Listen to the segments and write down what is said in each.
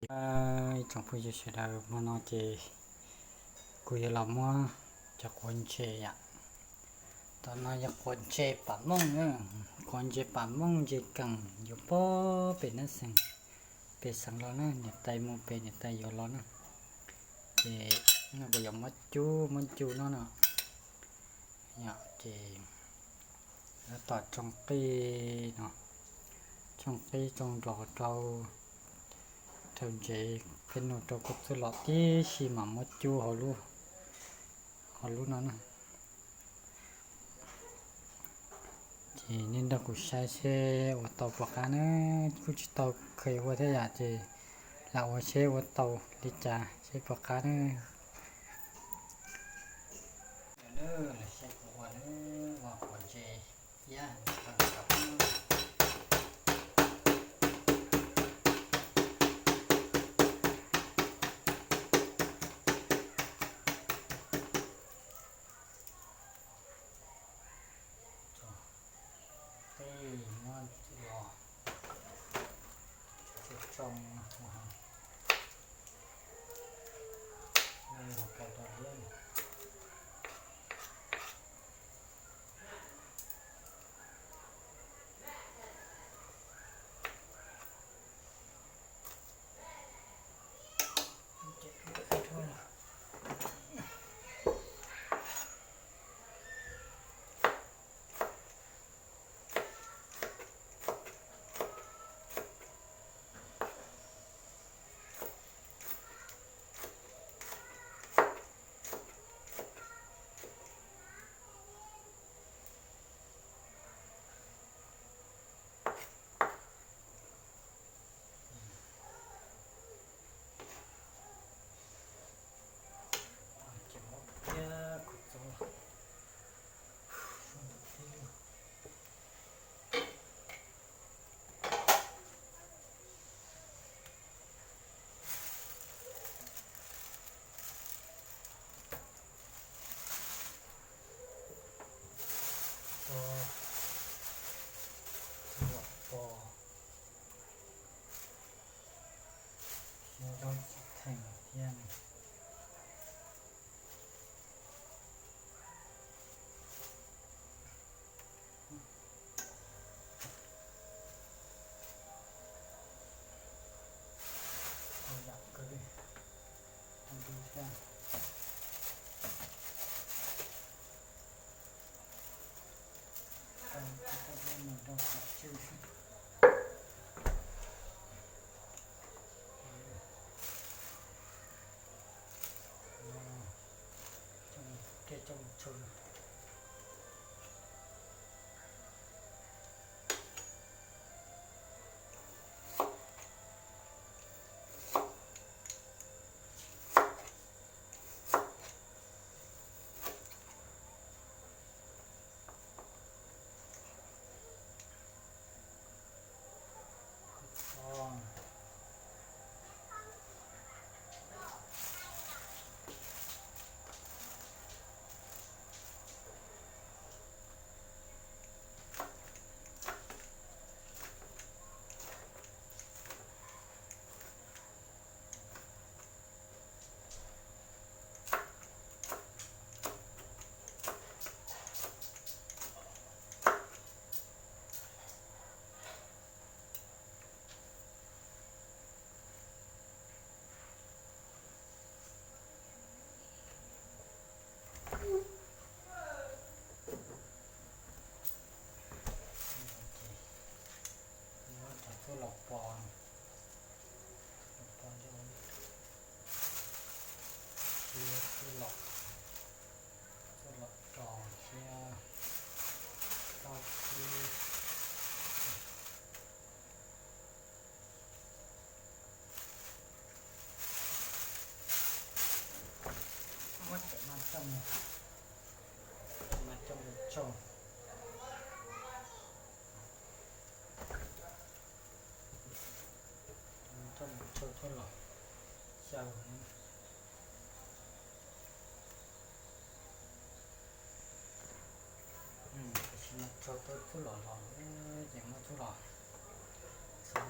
Ib tsoom phooj ywg sawv daws, hmo no ces kuv yuav los muab cov quav ntses yom. Tom no yog quav ntses pam mooj na, quav ntses pam mooj ntses kees yuav pog pem Nab Xees, pem xeev los na, niam tais mus pem niam tais yuav los na. Ces no kuv yuav muab cub, muab cub no no. Yom, ces yuav tom tsoo qij no, tsoo qij tsoo nrog rau, rau ntsev, qij nug rau kua txuj lom tib si mam muab cub hauv lub, hauv lub no na. Ces nej nrog kuv saib seb ua tau puas qab na, kuj tsis tau kheev ua thiab yom, ces lam ua seb ua tau li cas seb puas qab na. Saib kuv ua, ua quav ntses iab. Qij muab los, tsoo, hauv paus rau liab. Los pos, zoo tsis theem thiab. Muab cov txuj lom pos, lom pos, txuj lom, txuj lom ros thiab tau txib. Muab cov no coj mus, cov no coj mus tsoo, coj mus tsoo coj los xyaw. Tam sim no tsoo tau txuj lom los ces muab txuj lom xyaw.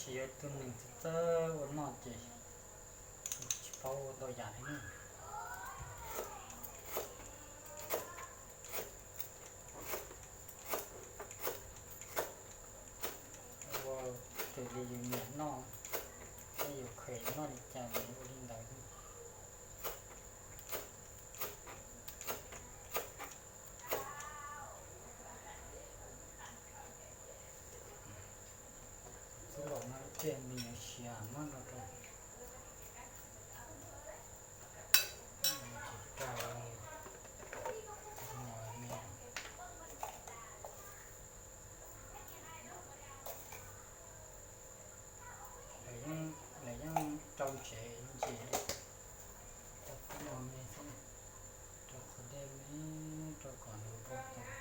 Tsis yog tus neeg txawj txawj ua noj ces tsis paub ua ntau yam li na. Ua raws li yus nyiam noj, thiab yus kheev noj li cas yus ua li ntawd. Txuj lom no ib pliag me nyuam siav muab no rau, tsis rau me. Lawv yeej rau tsev ntsis, rau qhov dej me, rau kom nws npau taws,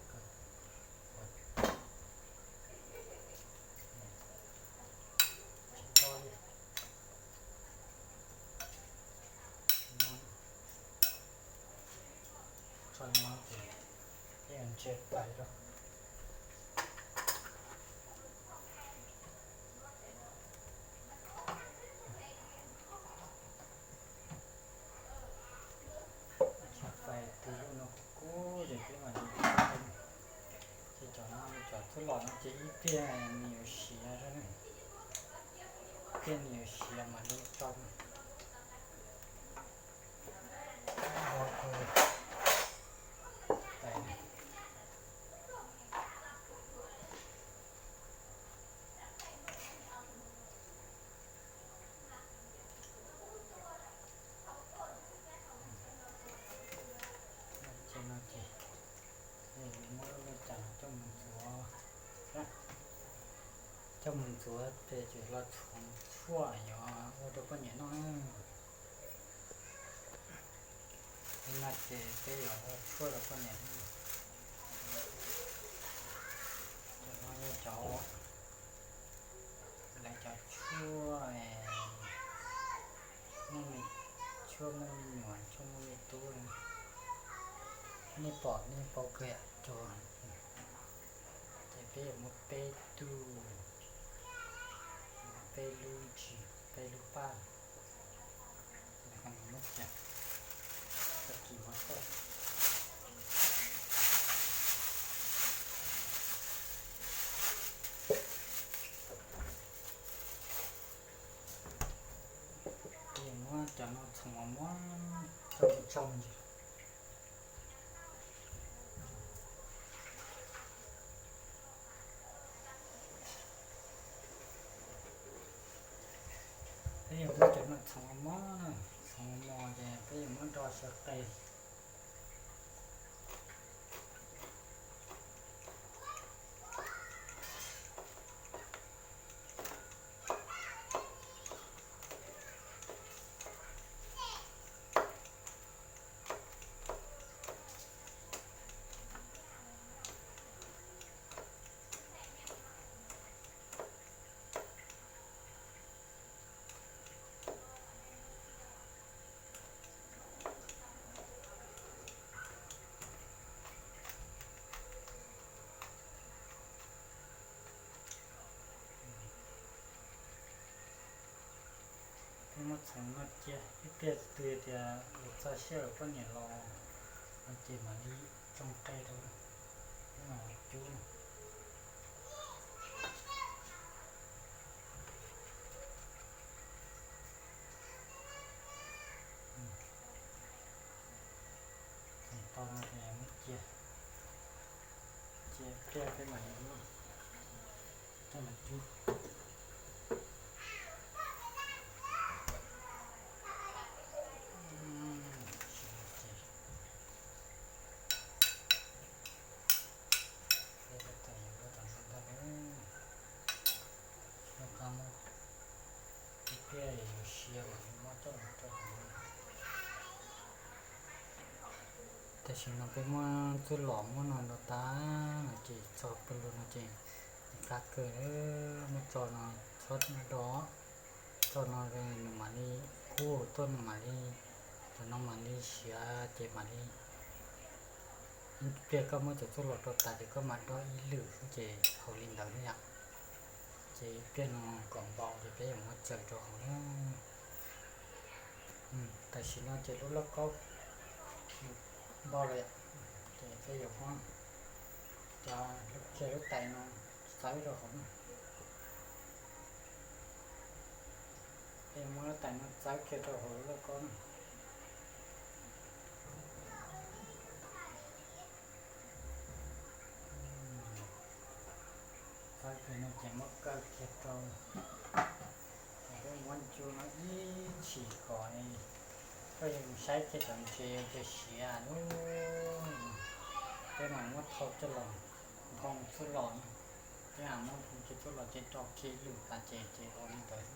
kom tsis to li. Tso no ces peb yuav ntsia pais rau. Ntsia pais tus lub no kub kub ces peb mam li, ces cov no cov txuj lom no ces ib pliag nws yuav siav, ib pliag nws yuav siav mam li rau. Ces no ces muab lub me cas no coj mus ntxuav, coj mus ntxuav ces los txhoov tshuaj yuav ua rau poj niam noj. Li no ces peb yuav ua tshuaj rau poj niam noj. Cov no yog cov, lawv cov tshuaj, tshuaj muaj me nyuam, tshuaj muaj me tub. Nej pom nej paub kawg yam tso. Ces peb yuav muab peb tug, muab peb lub ntsis, peb lub paj, ces muab cia, tag kis muab tawj. Peb yuav muab cov no txhoov mos mos coj mus tsau ntsis. Peb yuav muab cov no txhoov mos mos na, txhoov mos mos ces peb yuav muab do sawv qe. Peb muab txhoov no cia ib pliag, twb tias lawv txog sij hawm poj niam los no ces mam li tsoo qe rau, mam li cub. Txhoov tau no ces muab cia, cia ib pliag peb mam li muab coj los cub. Peb tab tom yuav ua tom no ntag na. Noj qab muab ib pliag yuav siav mam li muab coj los rau hauv no. Tam sim no peb muab txuj lom muab no ntaus tas no ces txog pawg lug no ces qab kawg, muab tso no txhob do, tso no nws mam li kub tuaj, nws mam li, cov no mam li siav ces mam li, ib pliag koj muab cov txuj lom rau tas ces koj mam do ib lwm xwb ces haus li ntawd na yom. Pliag no kom npau ces peb yuav muab tsaws rau hauv na. Tam sim no ces lub lauj kaub npau lawm, ces peb yuav muab cov kiag lub tais no txawb rau hauv na. Peb yuav muab lub tais no txawb kiag rau hauv lub lauj kaub na. Txawb kiag no ces muab kaw kiag rau, ces peb muab ncu no ib chim kom koj yuav saib kiag cov ntses ntses siav lub. Peb mam muab thau coj los nphoo xub los na. Peb mam muab nphoo kiag xub los ces rau kiag lwm qab ces ces ua li ntawd.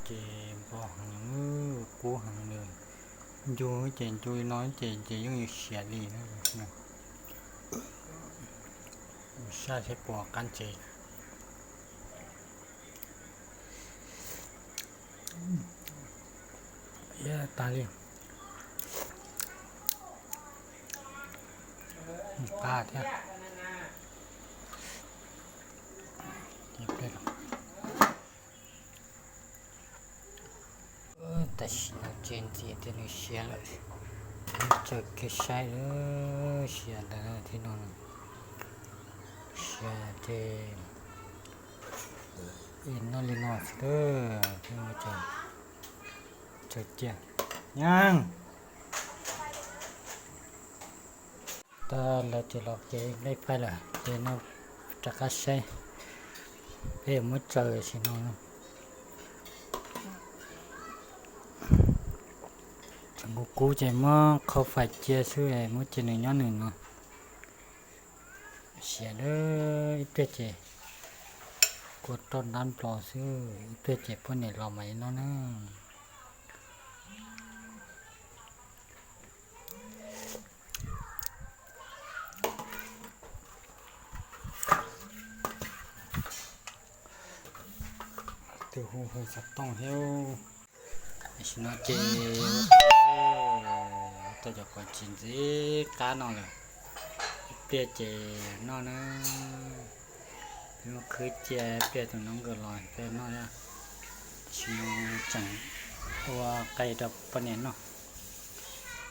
Ces npau heev, kub heev li. Ncu ces ncu li no ces ces yeej yuav siav li. Saib seb puas qab ntses. Iab tag li. Qab thiab. Tam sim no ces ntxim tias nws siav lawm, tsaws kiag saib lawm, siav ntawd thiab no, siav ces noj li no xwb, tsaws cia. Nyaab. Tag lawv ces los kev nplej faib lawm ces no rov qab saib, peb yuav muab tsaws sim no. Tseem kub kub ces muab khau fais cia xwb, muab cia nws nyob nws no. Siav lawm, ib pliag ces kua roj ntab nplo xwb, ib pliag ces poj niam los mas li no na. Twb hu hu xov tooj thiab. Tam sim no ces ua tau cov quav ntses ntxim qab no lawm, ib pliag ces noj na. Peb muab khwb cia ib pliag tus noob nkawd los peb noj. Tam sim no tseem ua qe rau poj niam noj,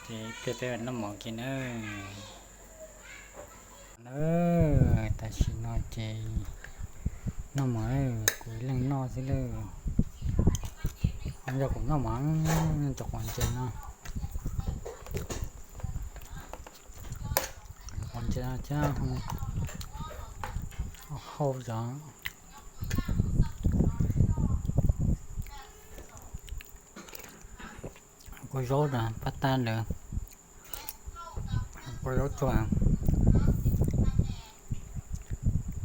ces ib pliag peb noj mov kiag na. Na, tam sim no ces noj mov, kuv ib leeg noj xwb lawm. Yog kuv noj mov, cov quav ntses no, quav ntses no thiab, hau zog. Kua zaub paj tab lawm, kua zaub tsuag,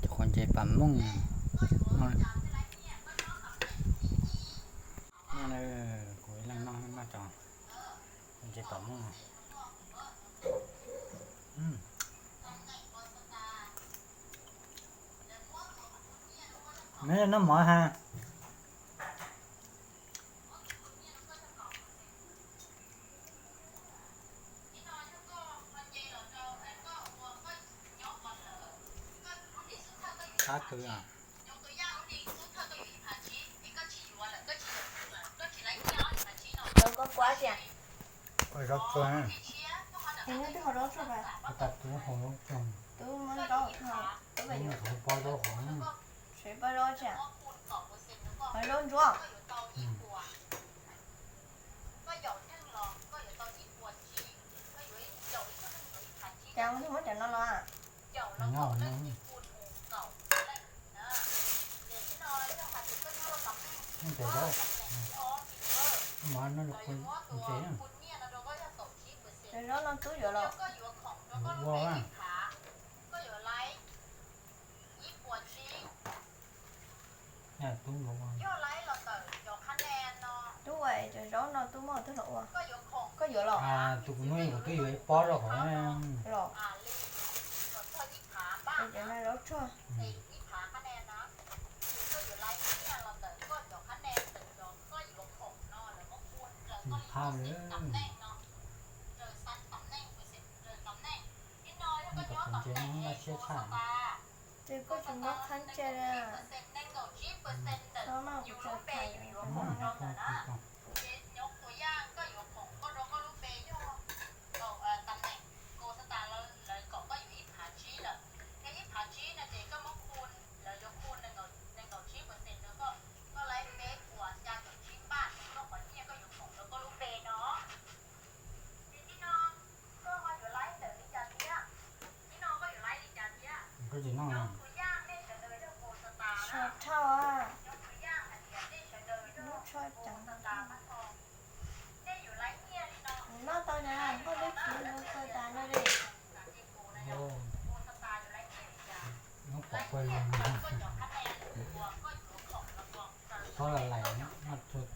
cov quav ntses pam mooj. Kuv ib leeg noj, noj cov ntses pam mooj. Neb noj mov ha. Qab kawg. Ua zaub tsuag, ua tau tub hau zaub tsuag, tub muab zaub, tub pov zaub hauv, pov zaub tsuag, hau zaub ntsuab. Cas muab cov no los? Nyob no. Cov zaub, mov no ntses. Cov zaub no tub yuav los? Ua. Tub yuav ua. Tub ua, cov zaub no tub muab twb los ua? Koj yuav los? Tus kuv muab kuv twb yuav ib pob rau hauv los. Cov no zaub Tshuaj. Phab lawm. Tab tom qhov ntses no laj siab tshaj. Ces koj tsis muab qhab ntses li. Xyov mas kuv tsis tham. Koj tsis noj. Sov dhau. Lub tshuaj ceev. Kuv noj tau na, noj lub txiv no tau tas no li. Noj pom kua li. Txhob la lais, noj tshuaj.